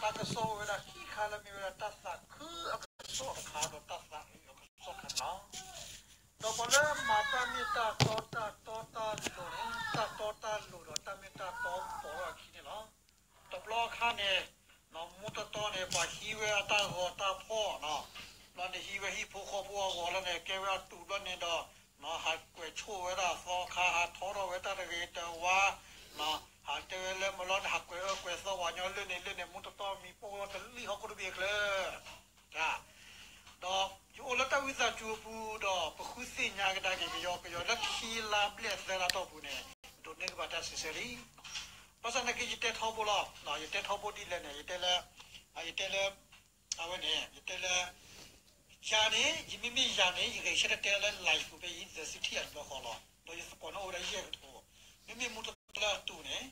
တၢ်ကစီၣ်အိၣ်ဝဲဒၣ်ခံခါလၢမ့ၢ်ဝဲဒၣ်တၢ်သးခုအကစီၣ်တခါ ဒီးတၢ်သးအုးအကစီၣ်တခါန့ၣ်လီၤ. ဒီးပှၤလၢမၤတၢ်မ့ၢ်တၢ်တီတၢ်တီတၢ်လိၤန့ၣ် တၢ်တီတၢ်လိၤဒီးတၢ်မ့ၢ်တၢ်တီပိာ်ထီၣ်အခံန့ၣ်လီၤ. တဘျီအခါန့ၣ် မူတီတီန့ၣ် ပှၤဟံးဝဲအတၢ်ဂီၤတၢ်ဖီၣ်နီၤ, ဘျီန့ၣ်ဟံးဝဲဟံၣ်ဖိဃီဖိအဂီၤလီၤန့ၣ် ကဲဝဲအတူးဘျီန့ၣ်ဒီး ဟးကွဲးဆိၣ်ဝဲဒၣ်သီခါ ဟးထီထီၣ်ဝဲတၢ်တဂ့ၤတဝါ, ဟးတဲဝဲလၢမလီၤန့ၣ် ဟးကွဲးအၢကွဲးသီပှၤကညီလၢန့ၣ်လၢန့ၣ် မူတီတီမံၤပိၢ်လီၤတလံၣ်ဟီၣ်ခိၣ်တဘ့ၣ်အချၢ ဒီးယအိၣ်လၢတၢ်ဝံသးစူၤအပူၤဒီး ပဃုသ့ၣ်ညါကဒါက့ၤကယီကယီလၢခံလါဘျဲၣ်သၢလါတီၢ်ပူၤန့ၣ် ဒိးန့ၢ်ကဘၣ်တၢ်စံးဆၢလံ. ဘၣ်ဆၣ်သနာ်က့ ယတဲထီဘိလီၤ. ယတဲထီဘိဒ်လဲၣ်န့ၣ် ယတဲလၢ ယတဲလၢ အဝဲန့ၣ် ယတဲလၢ ယၤန့ၣ် ယမ့မ့ၢ်ယၤန့ၣ် ယဂဲၤဆၢထၢၣ်တဲလၢ live ပူၤဖဲအံၤ သုးစံထံၣ်အတဘျီဃီလီၤ. ဒီးယသကိးန့ၣ်အိၣ်ဝဲဒၣ်ယဲၢ်ကထိ, မ့မ့ၢ်မူတီတီလၢအတူးန့ၣ်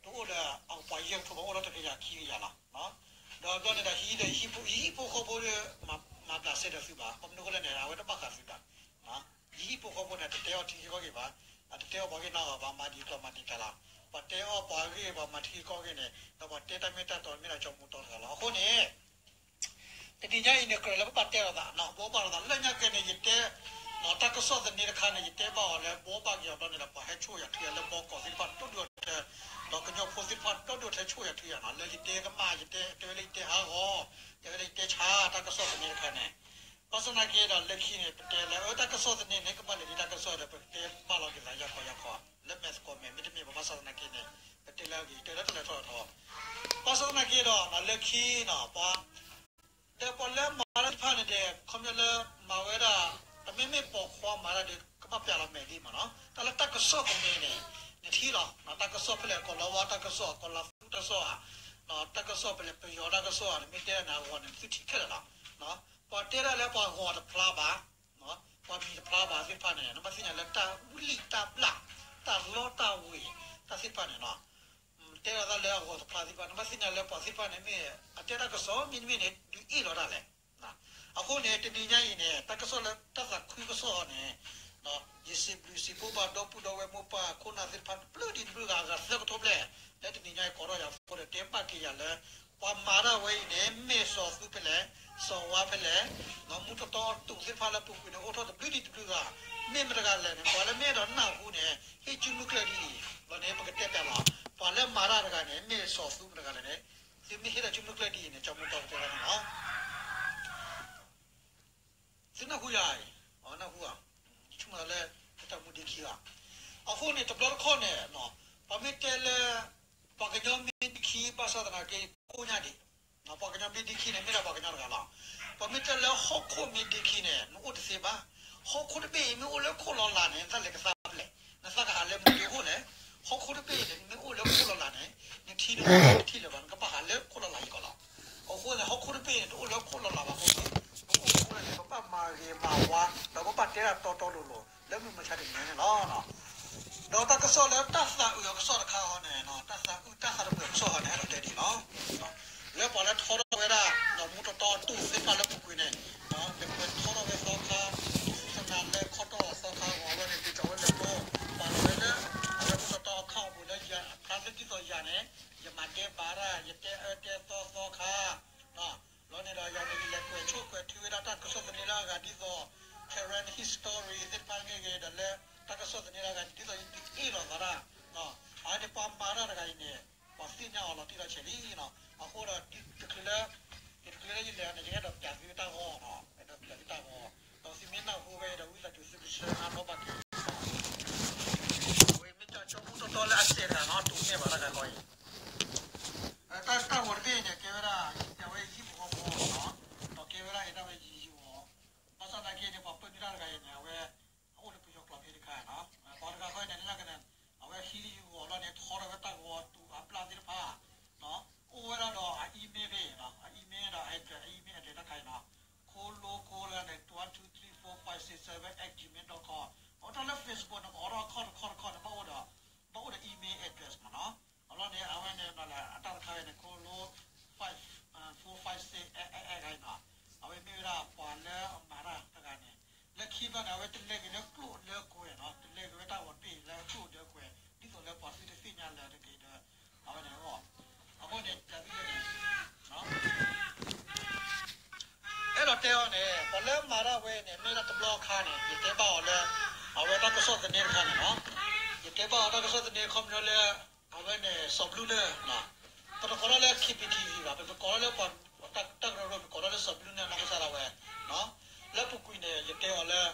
တအိၣ်ဒီးအပှၤယဲၢ်ကထိဘၣ် အိၣ်ဒီးတကယၤခံကယၤလီၤ. ဒီးဘျီန့ၣ်ဒီးဟံးဒီး ယဟံၣ်ဖိဃီဖိဒီး မၤဘျးစဲဒီးသုဘၣ်, ခီဖျိလၢန့ၣ် အဝဲတဘၣ်ဃးသုဘၣ်. ယဟံၣ်ဖိဃီဖိန့ၣ် တတဲအီၤထံကီၢ်ဂ့ၤဘၣ်, အတတဲအီၤပှၤဂ့ၢ်နီၢ်ဂၤဘၣ်, မၤဒ်ကျီၢ်မၤဒ်ကလၤ, ပှၤတဲအီၤပှၤဂ့ၢ်ပှၤမၤထံကီၢ်ဂ့ၢ်န့ၣ် ဒီးပှၤတဲတၢ်မ့ၢ်တၢ်တီန့ၣ်မ့ၢ်ဒၣ်ကၠီမူတီတဂၤလီၤ. အဃိန့ၣ် တနံၤညါအံၤန့ၣ် ကြၢးလၢပဘၣ်တဲလိာ်သး, ဘှီဘၣ်လိာ်သး လၢညါက့ၤန့ၣ် ယတဲ တၢ်ကစီၣ်သန့တခါန့ၣ် ယတဲဘၣ်အီၤလၢဘှီဘၣ်က့ၤအီၤဘျီန့ၣ်ဒီး ပှၤဟဲဆိၣ်ယၤထုယၤလၢဘီကီၢ်သ့ၣ်တဖၣ်ဒိၣ်ဒိၣ်ထဲ, ဒီးကညီဖိသ့ၣ်တဖၣ်ဒိၣ်ဒိၣ်ထဲဆိၣ်ယၤထုယၤနီၤ, လၢယတဲကမၣ် ယတဲ တဲဝဲလၢယတဲဟးဂီၤ, တဲဝဲလၢယတဲဆါ တၢ်ကစီၣ်သန့တခါန့ၣ်, ဘၣ်ဆၣ်သနာ်က့ဒီး လၢခံန့ၣ် ပတဲလၢ အၢ တၢ်ကစီၣ်သန့န့ၣ် ကဘၣ်လဲၤဒ်တၢ်ကစီၣ်ဒီး ပတဲဘၣ်လီၤက့ၤသးယၤကီယၤကီ လၢမဲာ်သကိးမဲာ် မ့တမ့ၢ် ပဘၣ်ဆၣ်သနာ်က့န့ၣ် ပတဲလၢအဂ့ၤ တဲလၢတလဲၤထီၣ်ထီၣ်, ဘၣ်ဆၣ်သနာ်က့ဒီး လၢခံနီၤ ပှၤ ဒီးပှၤလၢမၤတၢ်သ့ၣ်တဖၣ်န့ၣ်ဒီး ခီပညီလၢမၤဝဲဒၣ် တမ့မ့ၢ်ပိာ်ခွါမၤတၢ်ဒီး ကဘၣ်ပျဲလီၤမဲာ်လံမ့ၢ်နီၤ, တၢ်လၢတၢ်ကစီၣ်သန့န့ၣ် နထံၣ်လီၤ, တၢ်ကစီၣ်ဖဲလဲၣ် ကီၢ်လီၤဝါတၢ်ကစီၣ် ကီၢ်လီၤသူတၢ်ကစီၣ်ဧါ, တၢ်ကစီၣ်ဖဲလဲၣ် ပယီၤတၢ်ကစီၣ်ဧါ, နမ့ၢ်တဲဒၣ်န့ၣ် အဂီၢ်န့ၣ် နသုထံၣ်ခဲလၢာ်လီၤ. ပှၤတဲဒၣ်လၢပှၤဂီၤတဖျါဘၣ် ပှၤမံၤတဖျါဘၣ်သ့ၣ်တဖၣ်န့ၣ် နဘၣ်သ့ၣ်ညါလၢတၢ်ဝံၣ်တၢ်ဘျၣ် တၢ်လီတၢ်ဝ့ၤ တၢ်သ့ၣ်တဖၣ်န့ၣ်နီၤ, တဲဒၣ်တၢ်လၢအဂီၤတဖျါသ့ၣ်တဖၣ် နဘၣ်သ့ၣ်ညါလၢပှၤသ့ၣ်တဖၣ်န့ၣ်မ့ၢ် အတဲတၢ်ကစီၣ်မ့တမ့ၢ်န့ၣ် ဒုးအ့ၣ်လီၤတၢ်လဲၣ်. အဃိန့ၣ် တနံၤညါအံၤန့ၣ် တၢ်ကစီၣ်လၢတၢ်သးခုကစီၣ်န့ၣ် ယစံးဘျုးစံးဖှိၣ်ဘၣ်ဒီပုၢ်ဒီဝဲၢ်မိၢ်ပၢ်ခိၣ်နၢ်သ့ၣ်တဖၣ် တဘျုးဒံးတဘျုးဂၤ အဂၤသၢကထိဘျဲၣ် လၢတနံၤညါအံၤ ကိးထီၣ်ယၤဖိဒီးတဲဘၣ်က့ၤယၤလၢ ပှၤမၤတၢ်ဝဲအံၤန့ၣ် မ့ၢ်စီၤသူဖဲလဲၣ်, စီၤဝါဖဲလဲၣ်, မူတီတီအတူးသ့ၣ်တဖၣ်လၢပူၤကွံာ်န့ၣ် အိၣ်ထီၣ်တဘျုးဒံးတဘျုးဂၤ, မ့ၢ်မတဂၤလဲၣ်န့ၣ် ပှၤလၢမ့ၢ်အဲၣ်ဒိးနၢ်ဟူန့ၣ် ဟ့ၣ်စုမုၢ်ကျၢၢ်ဒ်အံၤ, ဒီးန့ၣ် ပကတဲပျးလီၤ, ပှၤလၢမၤတၢ်တဂၤန့ၣ် မ့ၢ်စီၤသူမတဂၤလဲၣ်န့ၣ် သုမ့ၢ်ဟ့ၣ်လီၤစုမုၢ်ကျၢၢ်ဒ်အံၤန့ၣ် ကၠီမူတီကတဲဘၣ်န့ၣ်လီၤ. သုနၢ်ဟူယၤအံၤ, နၢ်ဟူဧါ, ယဆိကမိၣ်သးလၢ တၢ်မူဒ့ခံဧါ. အဃိန့ၣ် တဘျီတခီၣ်န့ၣ် ပှၤမ့ၢ်တဲလၢ ပှၤကညီမ့ၢ်ဒ့ခံ ဘၣ်ဆၣ်သနာ်က့ ကိညါဒံး, ပှၤကညီမ့ၢ်ဒ့ခံန့ၣ် မ့ၢ်ဒၣ်ပှၤကညီတဂၤလီၤ. ပှၤမ့ၢ်တဲလၢဟီၣ်ခိၣ်မ့ၢ်ဒ့ခံန့ၣ် နအိၣ်တသ့ဘၣ်. ဟီၣ်ခိၣ်တဘ့ၣ်အံၤ မ့ၢ်အိၣ်လၢခိၣ်လီၤလးန့ၣ် နသးလဲၤကသါဖဲလဲၣ်, နသးကဟးလၢမနုၤအဃိလဲၣ်. ဟီၣ်ခိၣ်တဘ့ၣ်အံၤန့ၣ် မ့ၢ်အိၣ်လၢခိၣ်လီၤလးန့ၣ် နထံၣ်တဂ့ၤ နထံၣ်လၢၤဘၣ် နကဘၣ်ဟးလၢခိၣ်လီၤလးအံၤကီးလီၤ. အဃိန့ၣ် ဟီၣ်ခိၣ်တဘ့ၣ်အံၤန့ၣ် တအိၣ်လၢခိၣ်လီၤလးဘၣ်အဃိန့ၣ် ပအိၣ်အဃိန့ၣ် ပဘၣ်မၤဂ့ၤမၤဝါ ဒီးပဘၣ်တဲတၢ်တီတီလိၤလိၤ လၢမုၢ်မဆါတနံၤညါန့ၣ်လီၤ. ဒီးတၢ်ကစီၣ်လၢတၢ်သးအုးအကစီၣ်တခါဃီန့ၣ် တၢ်သးအုးတၢ်သးတမုာ်အကစီၣ်ဃီန့ၣ် အဲၣ်ဒိးတဲဒ်အံၤလီၤ. လၢပှၤလၢထီထီၣ်ဝဲဒၣ် မူတီတီတူၢ်သ့ၣ်တဖၣ်လၢပူၤကွံာ်န့ၣ် လဲၤကွဲးထီထီၣ်ဝဲသီခါ သနာ်လၢခီတီၢ်သီခါဂီၤဝဲန့ၣ် ဒုးကီၤဝဲလဲၤပိ ပာ်လီၤဝဲလၢ အဝဲမူတီတီအခါအပူၤလၢယၤ အခါလၢဒ်သိးယၤန့ၣ် ယမၤတဲဘၣ်တၢ် ယတဲအၢတဲသီသီခါ လီၤန့ၣ်ဒီးယၤန့ၣ် ယလဲၤကွဲးဆိၣ်ကွဲးထုဝဲဒၣ်တၢ်ကစီၣ်သန့လၢအဂၤဒ်သိး Karen History သ့ၣ်တဖၣ်မ့ၢ်ဂ့ၤ ဒီးလၢတၢ်ကစီၣ်သန့လၢအဂၤဒ်သိးယဒုးအ့ၣ်လိာ်သးတၢ် အဝဲန့ၣ်ပှၤမၤတၢ်တဂၤအံၤန့ၣ် ပှၤသ့ၣ်ညါအီၤလီၤတံၢ်လီၤဆဲးလံ. အဃိဒီးတချုးလၢ တချုးလၢယလဲၤန့ၣ် ယအဲၣ်ဒိးပျးသုတၢ်ဂီၤ, အဲၣ်ဒိးပျးသုတၢ်ဂီၤ, ဒီးသုမ့ၢ်နၢ်ဟူဝဲဒီး ဝံသးစူၤသုကဆှၢနၤနီၣ်ဘၣ်က့ၤ ဝဲမ့ၢ်တၢ်ကၠီမူတီတီလၢအစဲးတဂၤနီၤ တိၢ်န့ၢ်ဘၣ်တၢ်ဂၤကီအံၤ တၢ်ဂီၤတဘ့ၣ်အံၤန့ၣ် ကဲဝဲဒၣ် အဝဲယဟံၣ်ဖိဃီဖိနီၤ, ဒီးကဲဝဲဒၣ်အတၢ်ဝဲယံာ်ယံာ်ဂီၤ, ဘၣ်ဆၣ်သနာ်က့န့ၣ် ပှၤပၢနုၢ်တၢ်တဂၤအံၤန့ၣ် အဝဲ အအိၣ်လၢပယီၤကျိာ်ဖဲတခါနီၤ, ပှၤတဂၤဃီန့ၣ် လၢကန့ၣ် အဝဲဟံးလၢယဂီၤလီၤန့ၣ် ထီထီၣ်ဝဲတၢ်ဂီၤတူာ်အဘျၣ်သ့ၣ်တဖၣ် အိၣ်ဝဲဒၣ်ဒီးအ email ဖဲအံၤနီၤ, အ email ဒီး address, အ email address တခါအံၤနီၤ, ခိလိကိလၢန့ၣ် one two three four five six seven at gmail dot com ပှၤလၢမၤတၢ်ဝဲန့ၣ် မ့ၢ်ဒၣ်တဘျီအခါန့ၣ် ယတဲဘၣ်အီၤလၢ အဝဲတၢ်ကစီၣ်သန့တခါန့ၣ်လီၤ. ယတဲဘၣ်အီၤတၢ်ကစီၣ်သန့ခီပညီလၢ အဝဲန့ၣ်စီၤဘျုးနၢၣ် ပတကိးထီၣ်လၢ KBTV ဘၣ်, ပကိးထီၣ်လၢပှၤတၢ်ကရၢကရိ ပကိးထီၣ်လၢစီၤဘျုးနၢၣ်နီၢ်ကစၢ်ဒၣ်ဝဲ လၢပူၤကွံာ်န့ၣ် ယတဲအီၤလၢ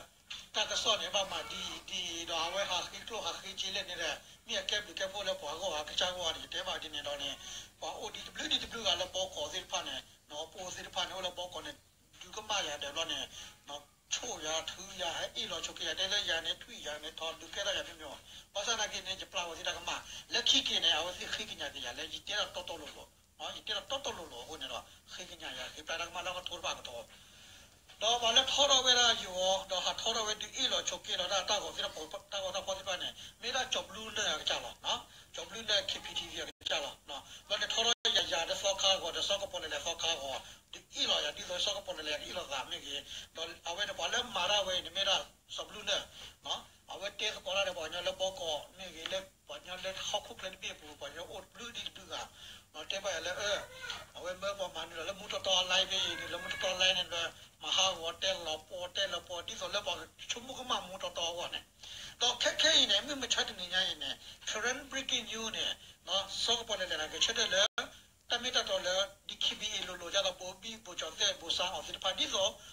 တၢ်ကစီၣ်န့ၣ် ဘၣ်မၤဒ်အံၤဒ်အံၤ ဒီးအဝဲဟးဃ့ကျိၣ်ဟးဃ့စ့လဲၣ်န့ၣ်ဒီး မ့ၢ်အကဲဘျုးကဲဖှိၣ်လၢပှၤဂီၢ်ဧါ ကစၢ်ဂီၢ်ဧါန့ၣ် ယတဲဘၣ်ဒ်န့ၣ်ဒီးန့ၣ် ပှၤအိၣ်ဒံးတဘျုးဒံးတဘျုးဂၤလၢဘီကီးသ့ၣ်တဖၣ်န့ၣ် ပအိၣ်သ့ၣ်တဖၣ်န့ၣ် အိၣ်လၢဘီကီးန့ၣ် ဒုးကမၣ်ယၤဒီးဘျီန့ၣ် ဆိၣ်ယၤထုယၤ ဟဲအ့ၣ်လီၤဆိးက့ယၤ တဲလၢယၤန့ၣ် ထွံၣ်ယၤန့ၣ် ထီၣ်ဒုးကဲထီၣ်ယၤမ့ၢ်မ့ၢ်အီၤ ဘၣ်ဆၣ်သနာ်က့န့ၣ် ယပျၢ်ဝဲသ့ၣ်တၢ်ကမၣ် လၢခံက့ၤန့ၣ် အဝဲသ့ၣ်ဃ့ကညးက့ၤယၤလၢ ယတဲဒၣ်တီတီလိၤလိၤ ယတဲဒၣ်တီတီလိၤလိၤအဃိန့ၣ်ဒီး ဃ့ကညးယၤ ဃ့ပျၢ်တၢ်ကမၣ်လၢကထိတဖၣ်ကထိ ဒီးပှၤလၢထီထီၣ်ဝဲဒၣ်ယိၤအီၤ ဒီးဟးထီထီၣ်ဝဲဒုးအ့ၣ်လီၤဆိးက့လီၤတၢ်တၢ်ဂီၤသ့ၣ်တဖၣ်တၢ်ဂီၤတၢ်ဖီၣ်သ့ၣ်တဖၣ်န့ၣ် မ့ၢ်ဒၣ်စီၤဘျုးနၢၣ်အကစၢ်လီၤ. စီၤဘျုးနၢၣ် KBTV အကစၢ်လီၤ. ဘျီန့ၣ်ထီထီၣ်ယၤယၤဒီးသီခါဂီၤ ဒီးစီၤကပီၤလဲၣ်လဲၣ်သီခါဂီၤ ဒုးအ့ၣ်လီၤယၤ ဒ်သိးစီၤကပီၤလဲၣ်လဲၣ်ကအ့ၣ်လိာ်သးမ့ၢ်ဂ့ၤ ဒီးအဝဲန့ၣ်ပှၤလၢမၤတၢ်ဝဲအံၤန့ၣ်မ့ၢ်ဒၣ်စီၤဘျုးနၢၣ် အဝဲတဲသကိးတၢ်ဒီးပှၤကညီလၢဘီကီးမ့ၢ်ဂ့ၤ လၢပှၤကညီလၢဟီၣ်ခိၣ်ချၢတဘ့ၣ်အပူၤ ပှၤကညီအိၣ်တဘျုးဒံးတဘျုးဂၤ တဲဘၣ်ယၤလၢ အဝဲမၢပှၤမၤနုာ်လီၤလၢမူတီတီလါဖဲအံၤန့ၣ် လၢမူတီတီလါန့ၣ်ဒီး မၤဟးဂီၤတဲလီၤပှီၢ်တဲလီၤပှီၢ် ဒ်သိးလၢပှၤဆိကမိၣ်ကမၣ်မူတီတီအဂီၢ်န့ၣ် ဒီးခဲခဲအံၤန့ၣ် မုၢ်မဆါတနံၤညါအံၤန့ၣ် current breaking news န့ၣ် စီၤကပီၤလဲၣ်လဲၣ်န့ၣ် ဂဲၤဆၢထၢၣ်လၢ တၢ်မ့ၢ်တၢ်တီလၢ DKBA လိၤလိၤ ဒ်သိးဘိဘံၣ်ဘိကၠီၤသဲၣ်ဘိစါအီၤသ့ၣ်တဖၣ် ဒ်သိး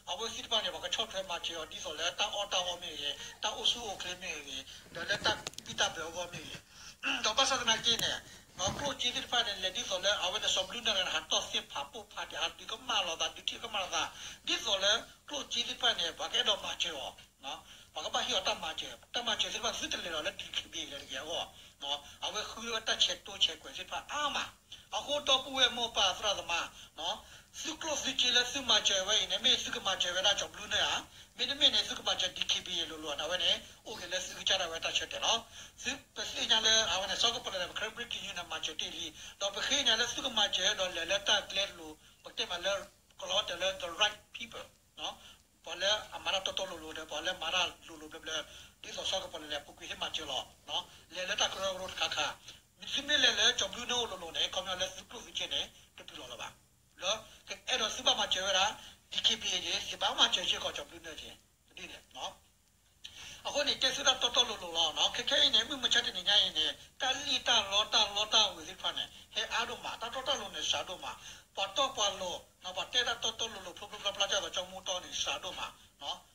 အဝဲသ့ၣ်တဖၣ်န့ၣ် ပှၤကဆီၣ်ထွဲမၤစၢၤအီၤ ဒ်သိးလၢတၢ်အီၣ်တၢ်အီမ့ၢ်ဂ့ၤ တၢ်အိၣ်ဆူၣ်အိၣ်ချ့မ့ၢ်ဂ့ၤ ဒီးလၢတၢ်ဘံၣ်တၢ်ဘၢအဂီၢ်မ့ၢ်ဂ့ၤ ဒီးဘၣ်ဆၣ်သနာ်က့န့ၣ် ကျိၣ်စ့သ့ၣ်တဖၣ်န့ၣ် လဲၤဒ်သိးလၢအဝဲန့ၣ် စီၤဘျုးနၢၣ်န့ၣ် ဟးတီၢ်သ့ၣ်ဖးပိၢ်ဖးဒံး ဟးဒုးကမၣ်လိာ်သး ဒုးထံၣ်ကမၣ်လိာ်သး ဒ်သိးလၢကျိၣ်စ့သ့ၣ်တဖၣ်န့ၣ် ပှၤကအဲၣ်ဒိးမၤစၢၤအီၤ ပှၤကဘၣ်ဟ့ၣ်အီၤတၢ်မၤစၢၤ တၢ်မၤစၢၤသ့ၣ်တဖၣ် သုတလဲၤဒီးလၢ DKBA လဲၤတဂ့ၤအဂီၢ် အဝဲဃုဝဲတၢ်ဆဲးတိဆဲးကွဲးသ့ၣ်တဖၣ်အါမး အဃိဒီပုၢ်ဝဲၢ်မိၢ်ပၢ်သရၣ်သမါ သုကျိၣ်သုစ့လၢသုမၤစၢၤဝဲအံၤန့ၣ် မ့ၢ်သုကမၤစၢၤဝဲဒၣ်စီၤဘျုးနၢၣ်ဧါ, မ့တမ့ၢ်န့ၣ် သုကမၤစၢၤ DKBA လိၤလိၤဧါန့ၣ် အဝဲန့ၣ် အိၣ်က့ၤလၢသုကစၢ်ဒၣ်ဝဲတၢ်ဆၢတဲာ်လီၤ. သုပသ့ၣ်ညါလၢအဝဲန့ၣ် စီၤကပီၤလဲၣ်လဲၣ် ပ current breaking news န့ၣ် မၤစၢၤတ့ၢ်လံ, ဒီးပဃ့ကညးလၢသုကမၤစၢၤဒီးလဲၤလၢတၢ်ကျဲလိၤ, ပကတဲမးလၢ ကလီတဲာ်လၢ the right people ပှၤလၢအမၤတၢ်တီတီလိၤလိၤဒီး ပှၤလၢမၤတၢ်လိၤလိၤဘျၢဘျၢ, ဒ်သိးစီၤကပီၤလဲၣ်လဲၣ် ပူၤကွံာ်ဟ့ၣ်မၤစၢၤလီၤ. လဲၤလၢတၢ်ကရၢကရိတခါခါ, သုမ့ၢ်လဲၤလၢစီၤဘျုးနၢၣ်အိၣ်လိၤလိၤန့ၣ် ခီပညီလၢသုကျိၣ်သုစ့န့ၣ် တတုၤလီၤလၢၤဘၣ်. လၢ ကအဲၣ်ဒိးသုဘၣ်မၤစၢၤဝဲဒၣ် DKBA န့ၣ် သုဘၣ်မၤစၢၤစ့ၢ်ကီးစီၤဘျုးနၢၣ်က့ၤ ဒ်န့ၣ် အဃိန့ၣ် တဲသုတၢ်တီတီလိၤလိၤလီၤ. ခဲခဲအံၤန့ၣ် မုၢ်မဆါတနံၤညါအံၤန့ၣ် တၢ်လံၣ်တၢ်လီတၢ်လီတၢ်ဝ့ၤသ့ၣ်တဖၣ်န့ၣ် ဟဲအါဒိၣ်မး, တၢ်တီတၢ်လိၤန့ၣ် စှၤဒိၣ်မး, ပှၤတီပှၤလိၤ ပှၤတဲတၢ်တီတီလိၤလိၤ ဖျိဖျိဖျါဖျါ ဒ်သိးကၠီမူတီန့ၣ် စှၤဒိၣ်မး.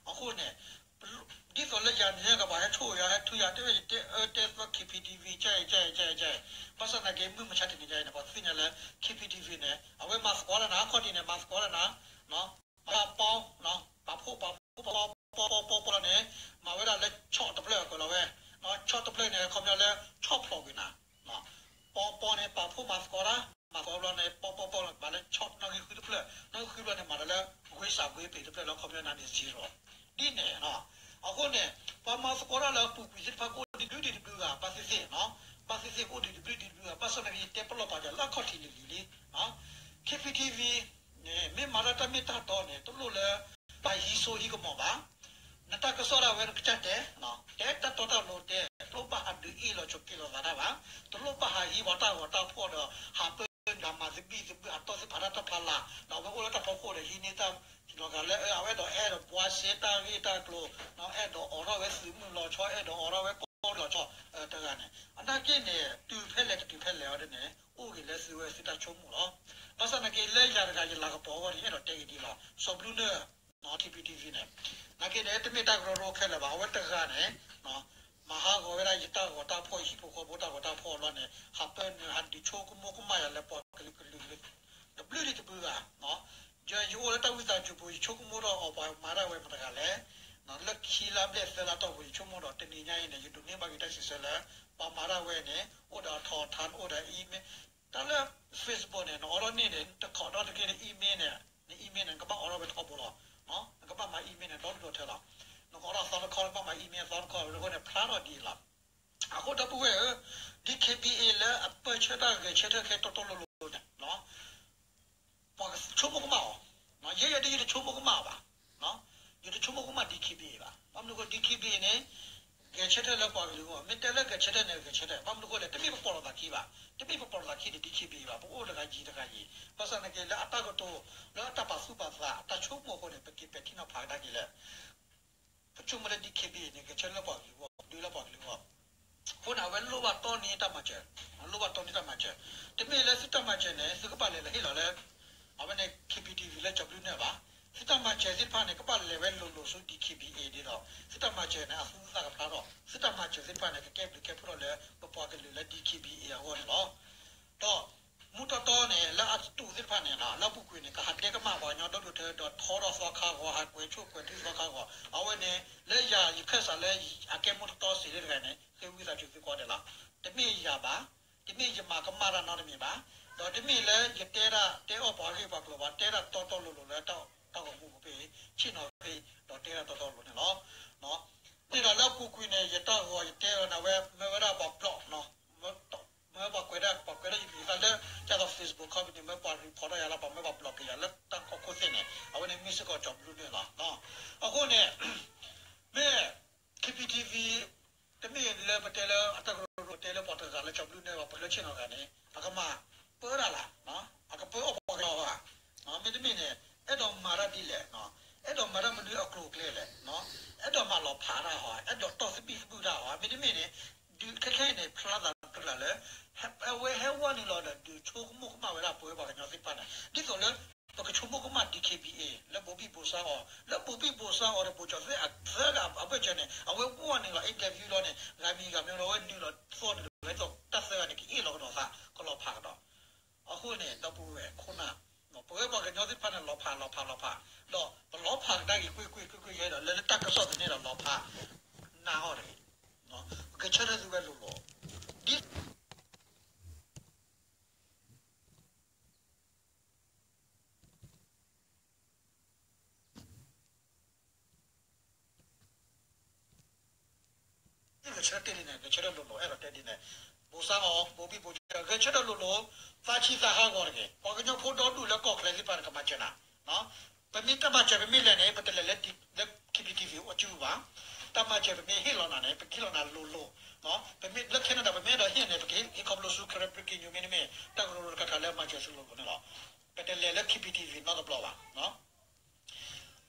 အဃိန့ၣ် ဒ်သိးလၢယၤန့ၣ် ကဘၣ်ဟဲဆိၣ်ယၤ ဟဲထုယၤ တဲဝဲယတဲအၢတဲသီ KPTV ကဲအံၤ ကဲအံၤ ကဲအံၤ ကဲအံၤ, ဘၣ်ဆၣ်သနာ်က့ မုၢ်မဆါတနံၤညါအံၤန့ၣ် ပှၤသ့ၣ်ညါလၢ KPTV န့ၣ် အဝဲမၤသကိးလၢနၤ အခီၣ်ထံးန့ၣ် မၤသကိးလၢနၤ မၤပီ ပာ်ဖှိၣ်ပာ်ဖှိၣ်ပာ်ဖှိၣ်ပီပီပီပီလီၤန့ၣ် မၤဝဲဒၣ်လၢဆီၣ်တဖျၢၣ်အကလီၤဝဲ, ဆီၣ်တဖျၢၣ်န့ၣ် ခီပညီလၢဆီၣ်ဖျိးကွံာ်နၤ, ပီပီန့ၣ် ပာ်ဖှိၣ်မၤသကိးတၢ်, မၤသကိးဘျီန့ၣ် ပီပီပီလီၤ မၤလၢဆီၣ်နီၣ်ဂံၢ်ဃုတဖျၢၣ်, နီၣ်ဂံၢ်ဃုဘျီန့ၣ် မၤဒီးလၢ ကွ့စးကွ့ပ့ၤတဖျၢၣ်လီၤ ခီပညီနၤန့ၣ် zero ဒ်န့ၣ်လီၤ. အဃိန့ၣ် ပှၤမၤသကိးတၢ်လၢအပူၤကွံာ်သ့ၣ်တဖၣ်ကအိၣ်ဒံးတဘျုးဒံးတဘျုးဂၤ ဘၣ်သ့ၣ်သ့ၣ်, ဘၣ်သ့ၣ်သ့ၣ်ကအိၣ်ဒံးတဘျုးဒံးတဘျုးဂၤ ဘၣ်ဆၣ်သနာ်က့ ယတဲပလီၢ်ပာ်ယၤလၢအခီၣ်ထံးလံၤလံၤလံ KPTV န့ၣ် မ့ၢ်မၤတၢ်တၢ်မ့ၢ်တၢ်တီန့ၣ် တလိၣ်လၢ ဘၣ်ဟံးစိဟံးကမီၤဘၣ်. နတၢ်ကစီၣ်ဒၣ်ဝဲနကစၢ်တဲ, တဲတၢ်တီတၢ်လိၤတဲ, တလိၣ်ဘၣ်ဟးဒုးအ့ၣ်လီၤဆိးက့လိာ်သးတၢ်ဘၣ်, တလိၣ်ဘၣ်ဟးဟံးပှၤတၢ်ဂီၤတၢ်ဖီၣ်ဒီး ဟးပၢနုာ်မၤသဘံၣ်သဘုၣ် ဟးတီၢ်သ့ၣ်ဖးတၢ်တၢ်ဖးလၢ်, ဒီးအဝဲအိၣ်လၢတၢ်ဖီခိၣ်ဒီးဟံးန့ၢ်တၢ် လီၤဂာ်လၢအဝဲအဲၣ်ဒိးအဲၣ်ဒိးပှၤစ့တၢ်ဂ့ၢ်တၢ်ကျိၤ, အဲၣ်ဒိးအိးထီၣ်ဝဲသုးမုၢ်လီၤဆီ အဲၣ်ဒိးအိးထီၣ်ဝဲကီၢ်လီၤဆီ တဂၤန့ၣ် အနာ်က့န့ၣ် တုၤဖဲလဲၣ်တတုၤဖဲလဲၣ်အီၤဒ်န့ၣ် အိၣ်ဂ့ၤလၢသုဝဲသုတၢ်ဆိကမိၣ်လီၤ. ဘၣ်ဆၣ်သနာ်က့လၢယၤတဂၤယလၤကပီၤအဂီၢ်န့ၣ် အဲၣ်ဒိးတဲက့ၤဒ်လီၤ. စီၤဘျုးနၢၣ် KPTV န့ၣ် နာ်က့န့ၣ် တမ့ၢ်တၢ်ကရၢကရိခဲလၢာ်ဘၣ်. အဝဲတဂၤန့ၣ် မၤဟးဂီၤဝဲဒၣ်ယတၢ်ဂီၤတၢ်ဖီၣ် ယဟံၣ်ဖိဃီဖိတၢ်ဂီၤတၢ်ဖီၣ်အလီၢ်န့ၣ် ဟးပၢနုာ်ဟးဒုးဆိကမိၣ်ကမၣ်ယၤလၢပှၤကလုာ်ကလုာ် တဘျုးဒံးတဘျုးဂၤ ယ ယအိၣ်လၢတၢ်ဝံသးစူၤပူၤ ယဆိကမိၣ်ထီၣ်အီၤပှၤမၤတၢ်ဝဲမတၤတဂၤလဲၣ်. လၢခံလါဘျဲၣ်သၢလါတီၢ်ပူၤ ယဆိကမိၣ်ဒီးတနံၤညါအံၤန့ၣ် ယဒိးန့ၢ်ဘၣ်က့ၤတၢ်စံးဆၢလၢ ပှၤမၤတၢ်ဝဲန့ၣ် အိၣ်ဒီးအထီၣ်အထါ အိၣ်ဒီး email တၢ်လၢ Facebook န့ၣ် နအိးထီၣ်န့ၢ်န့ၣ် တခိးထီၣ်တက့ၢ်လၢ email န့ၣ် န email န့ၣ် နကဘၣ်အိးထီၣ်ဝဲထီဘိလီၤ. နကဘၣ်မၤ email န့ၣ် ဒီဒူၣ်ဒီထၢလီၤ. နကအိးထီၣ်သီတခီ နကဘၣ်မၤ email သီတခီ အဃိန့ၣ် ဖျါထီၣ်ဒ်အံၤလီၤ. အဃိဒီပုၢ်ဝဲၢ်ဧၢ, DKBA လၢအပၢဆှၢတၢ်ဂဲၤဆၢထၢၣ်ခဲတီတီလိၤလိၤန့ၣ် ပှၤဆိကမိၣ်ကမၣ်အီၤ, ယဲယဲဒ်ယတဆိကမိၣ်ကမၣ်ဘၣ်, ယတဆိကမိၣ်ကမၣ် DKBA ဘၣ်. ဘၣ်မနုၤအဃိ DKBA န့ၣ် ဂဲၤ ဂဲၤဆၢထၢၣ်လၢပှၤကလုာ်အဂီၢ်, မ့ၢ်တဲလၢဂဲၤဆၢထၢၣ်န့ၣ် ဂဲၤဆၢထၢၣ်, ဘၣ်မနုၤအဃိလဲၣ်, တမ့ၢ်ပပိာ်လိာ်သးခံဘၣ်, တမ့ၢ်ပပိာ်လိာ်သးခံဒီး DKBA ဘၣ်, ပအိၣ်တဂၤယံၤတဂၤယံၤ, ဘၣ်ဆၣ်သနာ်က့ လၢအတၢ်ကတိၤ, လၢအတၢ်ပာ်သူၣ်ပာ်သး, အတၢ်ဆိကမိၣ်အဃိန့ၣ် ပက့ၤပဲာ်ထံနီၤဖးကဒါက့ၤလၢ ပဆိကမိၣ်လၢ DKBA န့ၣ် ဂဲၤဆၢထၢၣ်လၢပှၤကလုာ်အဂီၢ်, ဒုးလၢပှၤကလုာ်အဂီၢ်, အဃိန့ၣ် အဝဲလိၣ်ဘၣ်တီနံၤတၢ်မၤစၢၤ, လိၣ်ဘၣ်တီနံၤတၢ်မၤစၢၤ, တမ့ၢ်လၢသုတၢ်မၤစၢၤန့ၣ် သုကဘၣ်လဲၤလၢဟ့ၣ်လီၤလၢ အဝဲန့ၣ် KBTV လၢကၠီၤဘျုးနၢၣ်ဘၣ်, သုတၢ်မၤစၢၤသ့ၣ်တဖၣ်န့ၣ် ကဘၣ်လဲၤဝဲလိၤလိၤဆူ DKBA ဒ်သိး သုတၢ်မၤစၢၤန့ၣ် အသူသၣ်ကဖျါထီၣ်, သုတၢ်မၤစၢၤသ့ၣ်တဖၣ်န့ၣ် ကကဲဘျုးကဲဖှိၣ်ထီၣ်လၢ ပပှၤကလုာ်လၢ DKBA အဂီၢ်န့ၣ်လီၤ. ဒီး မူတီတီန့ၣ် လၢအစတူးသ့ၣ်တဖၣ်န့ၣ် လၢအပူၤကွံာ်န့ၣ် ကဟးဒဲကမၣ်ပှၤကညီဒီဒူၣ်ထၢ ဒီးထီထီၣ်သီခါဂီၤ ဟးကွဲးဆိၣ်ကွဲးထုသီခါဂီၤ, အဝဲန့ၣ် လၢယၤယခၢၣ်စးလၢအကဲမူတီတီစံးလၢတဂၤန့ၣ် ဃ့ဝံသးစူၤသုကိးဂၤဒဲးလီၤ. တမ့ၢ်ယၤဘၣ်, တမ့ၢ်ယမၤကမၣ်တၢ်နီတမံၤဘၣ်, ဒီးတမ့ၢ်လၢယတဲဒၣ်တဲအီၣ်ပှၤဂ့ၢ်ပှၤကျိၤဘၣ်, တဲဒၣ်တီတီလိၤလိၤလၢတၢ်ဂီၤမူပူၤဖဲ ဆ့ၣ်နီၤဖဲ ဒီးတဲဒၣ်တီတီလိၤန့ၣ်လီၤ. မ့ၢ်ဒီးလၢအပူၤကွံာ်န့ၣ် ယတၢ်ဂီၤယတဲအီၤန့ၣ် အဝဲမၢဝဲဒၣ်ပှၤဘျီၣ် မၢပှၤကွဲးဒၣ် ပှၤကွဲးဒၣ်ယမံၤသၣ်လၢ ဒ်သိး Facebook ခီပနံၣ် မၢပှၤ report ထီၣ်ယၤလၢ ပှၤမၢပှၤဘျီၣ်က့ၤယၤလၢတၢ်ကီၢ်ခိၣ်သ့ၣ်န့ၣ် အဝဲန့ၣ်မ့ၢ်စ့ၢ်ကီးကၠီၤဘျုးနၢၣ်လီၤ. အဃိန့ၣ် မ့ၢ် KBTV တမ့ၢ်လၢပတဲလၢအတၢ်ကရၢကရိတဲလၢပှၤတဂၤလၢကၠီၤဘျုးနၢၣ်ဘၣ် ပှၤလၢဆ့ၣ်နီၤတဂၤန့ၣ် အကမၤပၢတၢ်လၢ်, အကပၢအီၣ်ပှၤကညီဘၣ်. မ့တမ့ၢ်န့ၣ် အဲၣ်ဒိးမၤတၢ်ဒ်လဲၣ်, အဲၣ်ဒိးမၤတၢ်မနုၤအကျိၤအကျဲလဲၣ်, အဲၣ်ဒိးမၤလီၤဖးတၢ်ဟီ, အဲၣ်ဒိးတီၢ်သဘံၣ်သဘုၣ်တၢ်ဟီ, မ့တမ့ၢ်န့ၣ် ဒုးခဲခဲအံၤန့ၣ် ဖျါသးတဖျါလၢ အဝဲဟဲဝဲနုာ်လီၤဒီး ဒုးဆိကမိၣ်ကမၣ်ဝဲဒၣ်ပဝဲပှၤကညီသ့ၣ်တဖၣ်န့ၣ် ဒ်သိးလၢ ပကဆိကမိၣ်ကမၣ် DKBA လၢဘိးဘံၣ်ဘိးစါအီၤ, လၢဘိးဘံၣ်ဘိးစါအီၤဒီး ဘိးကၠီၤသဲအသၢဂၤအဘၢၣ်စၢၤန့ၣ် အဝဲဝဲနုာ်လီၤ interview လီၤန့ၣ် ဂၤမံၤဂၤမံၤလီၤ အဝဲနုာ်လီၤသီၣ်နုာ်လီၤဝဲဒ်သိးတၢ်သၢဂၤန့ၣ် ကဟ့ၣ်လီၤကဒီးသး ကလီၤဖးကဒီး. အဃိန့ၣ် ဒီပုၢ်ဝဲၢ်ခိၣ်နၢ် ပဝဲပှၤကညီသ့ၣ်တဖၣ်န့ၣ် လီၤဖးလီၤဖးလီၤဖး, ဒီးပလီၤဖးကဒါက့ၤကွ့ၢ်ကွ့ၢ်ကွ့ၢ်ကွ့ၢ်ယဲဒီး လၢတၢ်ကစီၣ်သန့ဒီးလီၤဖး နၢ်အီၤတဂ့ၤ, ပကဆၢထၢၣ်သုဝဲလိၤလိၤ ဒ် ဂဲၤဆၢထၢၣ်တ့ၢ်လံန့ၣ် ဂဲၤဆၢထၢၣ်လိၤလိၤ အဲၣ်ဒိးတဲဒ်န့ၣ်, ဘိးစါအီၤ ဘိးဘံၣ်ဘိးစါ ဂဲၤဆၢထၢၣ်လိၤလိၤ, သးဆံးသးဟးဂီၤတဂ့ၤ, ပှၤကညီဖိဒီဒူၣ်လၢကီၢ်ချၢသ့ၣ်တဖၣ်န့ၣ် ကမၤစၢၤနၤ, ပမ့ၢ်တၢ်မၤစၢၤ ပမ့ၢ်လဲၤန့ၣ် ပတလဲၤလၢ လၢ KBTV အစုပူၤဘၣ်, တၢ်မၤစၢၤပမ့ၢ်ဟ့ၣ်လီၤနၤန့ၣ် ပကဟ့ၣ်လီၤနၤလိၤလိၤ, ပမ့ၢ်လၢ Canada ပမ့ၢ်အဲၣ်ဒိးဟ့ၣ်န့ၣ် ပကဟ့ၣ်ခီဖျိဆူ Karen Breaking News မ့တမ့ၢ် တၢ်ကရၢကရိတခါခါလၢမၤစၢၤဆူလိၤလိၤန့ၣ်လီၤ, ပတလဲၤလၢ KBTV နီတဘျီဘၣ်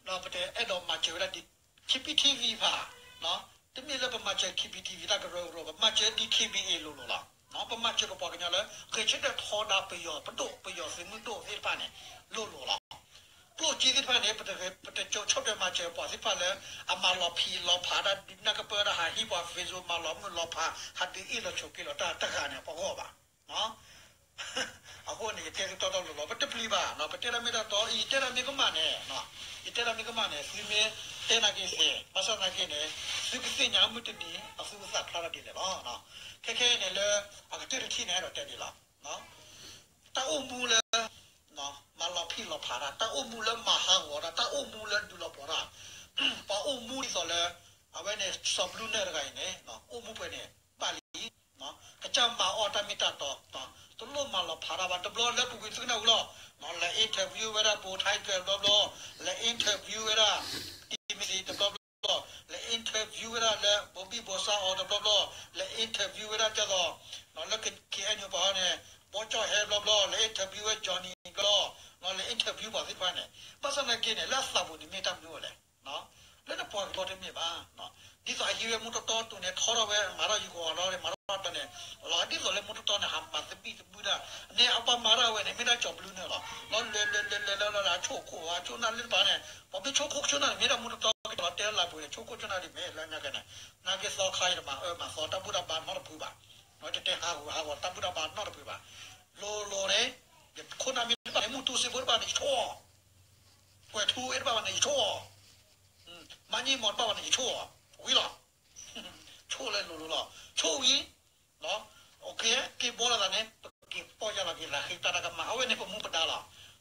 ဒီးပတအဲၣ်ဒိးမၤစၢၤဝဲဒၣ် DKBTV ဘၣ်, တမ့ၢ်လၢပမၤစၢၤ KBTV တၢ်ကရၢကရိ, ပမၤစၢၤ DKBA လိၤလိၤလီၤ. ပမၤစၢၤပပှၤကညီလၢ ဂဲၤဆၢထၢၣ်ထီဒါပယီၤပဒိၣ် ပယီၤသုးမုၢ်ဒိၣ်သ့ၣ်တဖၣ်န့ၣ် လိၤလိၤလီၤ. ကျိၣ်စ့သ့ၣ်တဖၣ်န့ၣ် ပတ ပတကၠိဆီၣ်ထွဲမၤစၢၤပှၤသ့ၣ်တဖၣ်လၢ အမၤလီၤဖံးလီၤဖးတၢ် ဒုးနၢ်ကပၢၢ်တၢ် ဟးဟံးပှၤ Facebook မၤလီၤမုၢ်လီၤဖး ဟးဒုးအ့ၣ်လီၤဆိးက့လီၤတၢ်တဂၤန့ၣ် ပဂီၢ်ဘၣ် အဃိန့ၣ် ယတဲသုတီတီလိၤလိၤ ပတပျံၤဘၣ်, ပတဲဒၣ်မ့ၢ်တၢ်တီ, ယတဲဒၣ်မ့ၢ်ကမၣ်န့ၣ်, ယတဲဒၣ်မ့ၢ်ကမၣ်န့ၣ် သုမ့ၢ်တဲနာ်က့သ့, ဘၣ်ဆၣ်သနာ်က့န့ၣ် သုကသ့ၣ်ညါမုၢ်တနံၤ အသူအသးဖျါထီၣ်ဒ်လဲၣ်လီၤ. ခဲခဲအံၤန့ၣ်လၢ အကတၢၢ်တထံၣ်န့ၣ် အဲၣ်ဒိးတဲဒ်လီၤ. တၢ်အိၣ်မူလၢ မၤလီၤဖံးလီၤဖးတၢ်, တၢ်အိၣ်မူလၢမၤဟးဂီၤတၢ်, တၢ်အိၣ်မူလၢဒုးလီၤပှီၢ်တၢ်, ပှၤအိၣ်မူဒ်သိးလၢ အဝဲန့ၣ် စီၤဘျုးနၢၣ်တဂၤအံၤန့ၣ် အိၣ်မူပှဲၤန့ၣ် ဘၣ်လံ ကစၢ်မၤအီၣ်တၢ်မ့ၢ်တၢ်တီ, တလိၣ်မၤလီၤဖးတၢ်ဘၣ်, တဘျီလၢပူၤကွံာ်သုကနၣ်ဝံၤလီၤ, လဲၤ interview ဝဲဒၣ် ဘိးထါကၢၤ တဘျီဘျီ, လဲၤ interview ဝဲဒၣ် တံမသ့ တဘျီဘျီ, လဲၤ interview ဝဲဒၣ်လၢ ဘိးဘံၣ်ဘိးစါအီၤ တဘျီဘျီ, လဲၤ interview ဝဲဒၣ်ဒ်သိး လၢ KNU ပှၤဟီန့ၣ် ဘီကၠီၣ်ဟဲ တဘျီဘျီ, လဲၤ interview ဝဲ Johnny တဘျီ, လဲၤ interview ပှၤသ့ၣ်တဖၣ်န့ၣ်, ဘၣ်ဆၣ်သနာ်က့န့ၣ် လၢအသးပူၤန့ၣ်မ့ၢ်တၢ်မနုၤလဲၣ် လၢနပှၤကညီတမ့ၢ်ဘၣ်. ဒ်သိးအဟံးဝဲမူတီတီတိၢ်န့ၣ် ထီထီၣ်ဝဲမၤထီၣ်ယုၢ်ကဝီၤလီၤန့ၣ် မၤထီၣ်တၢ်န့ၣ် လီၤဒ်သိးလၢမူတီတီန့ၣ် ဟးမၤသဘံၣ်သဘုၣ်ဒၣ်န့ၣ် အပှၤမၤထီၣ်ဝဲန့ၣ် မ့ၢ်ဒၣ်ကၠီၤဘျုးနၢၣ်လီၤ. လီၤလဲၤလဲၤလဲၤလဲၤလီၤလီၤ အဆိၣ်အခိၣ် အဆိၣ်နၢ်လၢတပၤန့ၣ် ပှၤမ့ၢ်ဆိၣ်ခိၣ်ဆိၣ်နၢ်န့ၣ် မ့ၢ်ဒၣ်မူတီတီကလီၤတဲလၢလၢပူၤန့ၣ် ဆိၣ်ခိၣ်ဆိၣ်နၢ်ဒ်မ့ၢ်လၢညါကဲန့ၣ် နာ်က့သီခါအံၤတမၤအၢမၤသီ တၢ်ဘူၣ်တၢ်ဘါနီတဖုဘၣ်. တတဲဟးဂူာ်ဟးဂီၤတၢ်ဘူၣ်တၢ်ဘါနီတဖုဘၣ်. လိၤလိၤန့ၣ် ယခိၣ်နၢ်မ့ၢ်တဘၣ်န့ၣ် မုၢ်တူစ့ဖိတဘၣ်န့ၣ် ယဆိၣ်အီၤ, ကွဲၤထူအ့ၣ်တဘၣ်ဘၣ်န့ၣ် ယဆိၣ်အီၤ, မါညၣ်မီၤတဘၣ်ဘၣ်န့ၣ် ယဆိၣ်အီၤ, ဝံၤလီၤ. ဆိၣ်လၢလိၤလိၤလီၤ. ဆိၣ်ဝံၤ က့ၤဘီလိာ်သးန့ၣ် ပက့ၤပီၢ်ယၢ်လီၤက့ၤသး ဃ့တၢ်တၢ်ကမၣ် အဝဲန့ၣ်ပမူပဒါလီၤ.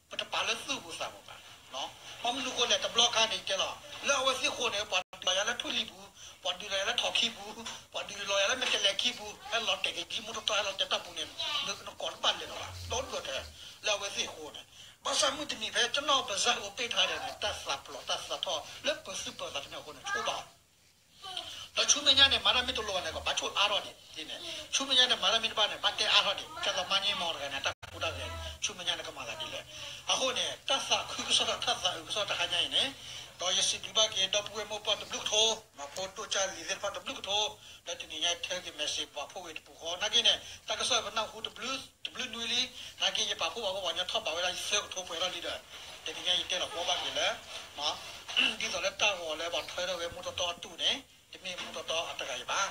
ပတပာ်လၢသူၣ်ပူၤသးပူၤဘၣ်. ဘၣ်မနုၤဃိလဲၣ် တဘျီခါန့ၣ်တဲလီၤ လၢအဝဲသ့ၣ်အဃိန့ၣ် ပှၤဒုးလီၤယၤလၢထွံၣ်လံၤပူၤ, ပှၤဒုးလီၤယၤလၢထီၣ်ခံပူၤ, ပှၤဒုးလီၤယၤလၢမဲာ်တဲးလဲးခံပူၤ, ဟဲလီၤတဲာ်က့ၤဒ်မူတီတီ ဟဲလီၤတဲာ်တၢ်ပူၤန့ၣ် နကကိးတဘၣ်လဲၤလီၤဘၣ် ဒီဒူၣ်ထဲ လၢအဝဲသ့ၣ်အဃိန့ၣ် ဘၣ်ဆၣ်မုၢ်တနံၤဖဲကနီၢ်ပစၢ်အိၣ်ပ့ၢ်ထါဒဲးန့ၣ် တၢ်သးပလီၢ်တၢ်သးထီၣ်လၢပသူၣ်ပသးတမ့ၢ်အဃိန့ၣ် ဆိၣ်ဘၣ် ဒီးဆူမဲာ်ညါန့ၣ် မၤတၢ်မ့ၢ်တလိၤဘၣ်န့ၣ် ကဘၣ်ဆိၣ်အါထီၣ်ဒံးန့ၣ်, ဆူမဲာ်ညါန့ၣ် မၤတၢ်မ့ၢ်တဘၣ်န့ၣ် ဘၣ်တဲအါထီၣ်ဒံး, ကဲသိးမါန့ၢ်မီၢ်တဂၤန့ၣ် တၢ်ကူတၢ်ဂဲၤန့ၣ် ဆူမဲာ်ညါန့ၣ် ကမၤသးဒ်လဲၣ်. အဃိန့ၣ် တၢ်သးခုကစီၣ် တၢ်သးအုးကစီၣ်တဟါညါအံၤန့ၣ်, ဒီးယစံးဘျုးဘၣ်က့ၤ ဒီပုၢ်ဝဲၢ်မိၢ်ပၢ်တဘျုးကထိ, ဖိဒိၣ်ကၢ်လံၤသ့ၣ်တဖၣ်တဘျုးကထိ, လၢတနံၤညါထဲက့ၤ message ပှၤဖိဝဲတပူၤဃီ နာ်က့န့ၣ် တၢ်ကစီၣ်ပနၢ်ဟူတဘျုးနွံလံ, နာ်က့ယပာ်ဖှိၣ်ပာ်ဖှိၣ်ပှၤညီထီၣ်ဘးဝဲဒၣ်ယသၢကထိပှဲၤထီၣ်လံဒီး, တနံၤညါယတဲလီၤကီဘၣ်က့ၤလၢ ဒ်သိးလၢတၢ်ဂီၤလၢပှၤထီထီၣ်ဝဲမူထီထီအတူၢ်န့ၣ်, တမ့ၢ်မူထီထီအတဂၤအံၤဘၣ်.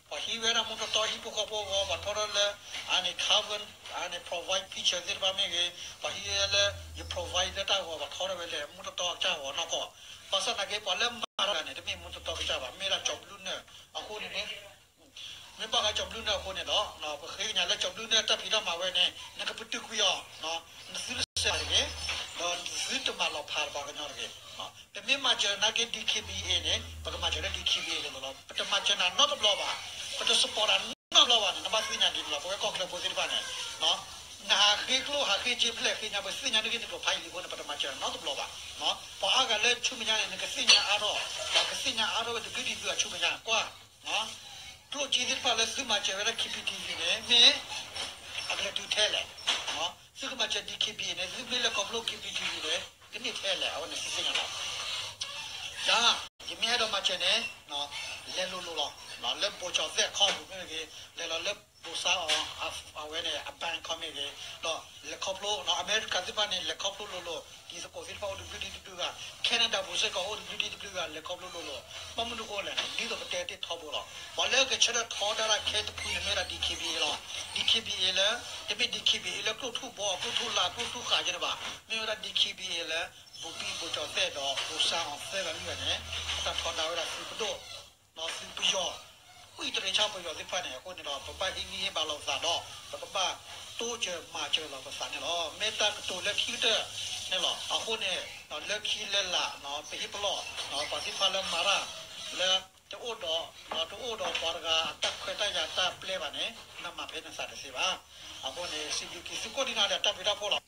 ပှၤဟံးဝဲဒၣ်မူထီထီဟံၣ်ဖိဃီဖိအဂီၢ် ပှၤထီထီၣ်လၢ အန့ၣ် cover အန့ၣ် provide picture သ့ၣ်တဖၣ်မ့ၢ်ဂ့ၤ, ပှၤဟံးလၢယ provide လၢတၢ်ဂီၤ ပှၤထီထီၣ်ဝဲလၢမူထီထီအကစၢ်ဂီၤနီၢ်ကီၢ်, ဘၣ်ဆၣ်နာ်က့ပှၤလၢမၤတၢ်န့ၣ် တမ့ၢ်မူထီထီကစၢ်ဘၣ်, မ့ၢ်ဒၣ်ကၠီၤဘျုးနၢၣ်အဃိန့ၣ် မ့ၢ်ဘၣ်ဃးကၠီၤဘျုးနၢၣ်အဃိန့ၣ်ဒီး ပဃ့ကညးလၢကၠီၤဘျုးနၢၣ်တၢ်ဖံးတၢ်မၤဝဲန့ၣ် နကပတုာ်ကွံာ်အီၤ, နသုတစဲးတဂ့ၤ, ဒီးနသုတမၤလီၤဖးပှၤကညီတဂ့ၤ. ပမ့ၢ်မၤစၢၤနာ်က့ D K B A န့ၣ် ပကမၤစၢၤလၢ D K B A န့ၣ်လီၤ. ပတမၤစၢၤနၤနီတဘျီဘၣ်, ပတ support နၤနီတဘျီဘၣ်န့ၣ် နဘၣ်သ့ၣ်ညါဒ်န့ၣ်လီၤ. ပဝဲကီၢ်ချၢဖိသ့ၣ်တဖၣ်န့ၣ် နဟးဃ့ကျိဟးဃ့စ့ဖျဲၣ်ဃ့ညါ ပသ့ၣ်ညါန့ၢ်ဂ့ၢ်နကျိၤဖးယံာ်လံအဃိန့ၣ် ပတမၤစၢၤနၤနီတဘျီဘၣ်. ပှၤအါဂၤလၢဆူမဲာ်ညါန့ၣ် နကသ့ၣ်ညါအါထီၣ်, ပှၤကသ့ၣ်ညါအါထီၣ်ဝဲတဘျုးဒ်သိးအဆူမဲာ်ညါ ကွၢ် ကျိၣ်စ့သ့ၣ်တဖၣ်လၢသုမၤစၢၤဝဲဒၣ် K P T V န့ၣ် မ့ၢ်အကလဲၤတုၤထဲလဲၣ်. သုကမၤစၢၤ D K B A န့ၣ် သုမ့ၢ်လဲၤခီဖျိ K P T V န့ၣ် ကန့ၢ်ထဲလဲၣ် အဝဲန့ၣ်သုသ့ၣ်ညါလီၤ. ဒီး ယမ့ၢ်အဲၣ်ဒိးမၤစၢၤန့ၣ် လဲၤလိၤလိၤလီၤ. လၢဘိၣ်ကၠီၣ်သဲးခီပူၤမ့ၢ်ဂ့ၤ, လဲၤလီၤလၢဘိၣ်စါအီၤ အဝဲန့ၣ် အ bank ခီမ့ၢ်ဂ့ၤ, ဒီးလဲၤခီဖျိ အမဲရကၤသ့ၣ်တဖၣ်န့ၣ် လဲၤခီဖျိလိၤလိၤ, ဒ်သကိးသ့ၣ်တဖၣ်အိၣ်တဘျုးဒ်တဘျုးဂၤ, Canada ပူၤစ့ၢ်ကီးအိၣ်တဘျုးဒ်တဘျုးဂၤ လဲၤခီဖျိလိၤလိၤ. ဘၣ်မနုၤအဃိလဲၣ်န့ၣ် ဒ်သိးပတဲတ့ၢ်ထီဘိလီၤ. ပှၤလၢကဆၢထၢၣ်ထီဒါတၢ်ခဲတဖုန့ၣ် မ့ၢ်ဝဲဒၣ် D K B A လီၤ. D K B A လၢ တမ့ၢ် D K B A လၢကျိၣ်ထူၣ်ဘီ ကျိၣ်ထူၣ်လး ကျိၣ်ထူၣ်ဃာ်ကဲတဘၣ်, မ့ၢ်ဝဲဒၣ် D K B A လၢ ဘိၣ်ဘံၣ်ဘိၣ်ကၠီၣ်သဲးဒီးဘိၣ်စါအီၤသၢဂၤလွံၢ်ဂၤန့ၣ် အတၢ်ထီဒါဝဲဒၣ်သုးပဒိၣ် သုးပယီၤ, ဝံတရံးဆၣ်ပယီၤသ့ၣ်တဖၣ်န့ၣ် အဃိန့ၣ်ဒီး ပဘၣ်ဟ့ၣ်ဂံၢ်ဟ့ၣ်ဘါလီၤပသးဒီး ပကဘၣ်တိစၢၤမၤစၢၤလီၤပသးန့ၣ်လီၤ. မ့ၢ်တၢ်ကတိၤလၢခံကတၢၢ်န့ၣ်လီၤ. အဃိန့ၣ် လၢခံလၢလာ် ပဟ့ၣ်ပလီၢ် ပှၤသ့ၣ်တဖၣ်လၢမၤတၢ်လၢ တအိၣ်ဒီး တအိၣ်ဒီးပှၤတဂၤအတၢ်ခွဲးတၢ်ယာ်တၢ်ပျဲဘၣ်န့ၣ် နမၤဖဲနသးတသ့ဘၣ်. အဃိန့ၣ် စံးဘျုးက့ၤသုကိးဒံနီၢ်ဒဲး တၢ်ဘျုးတၢ်ဖှိၣ်လီၤ.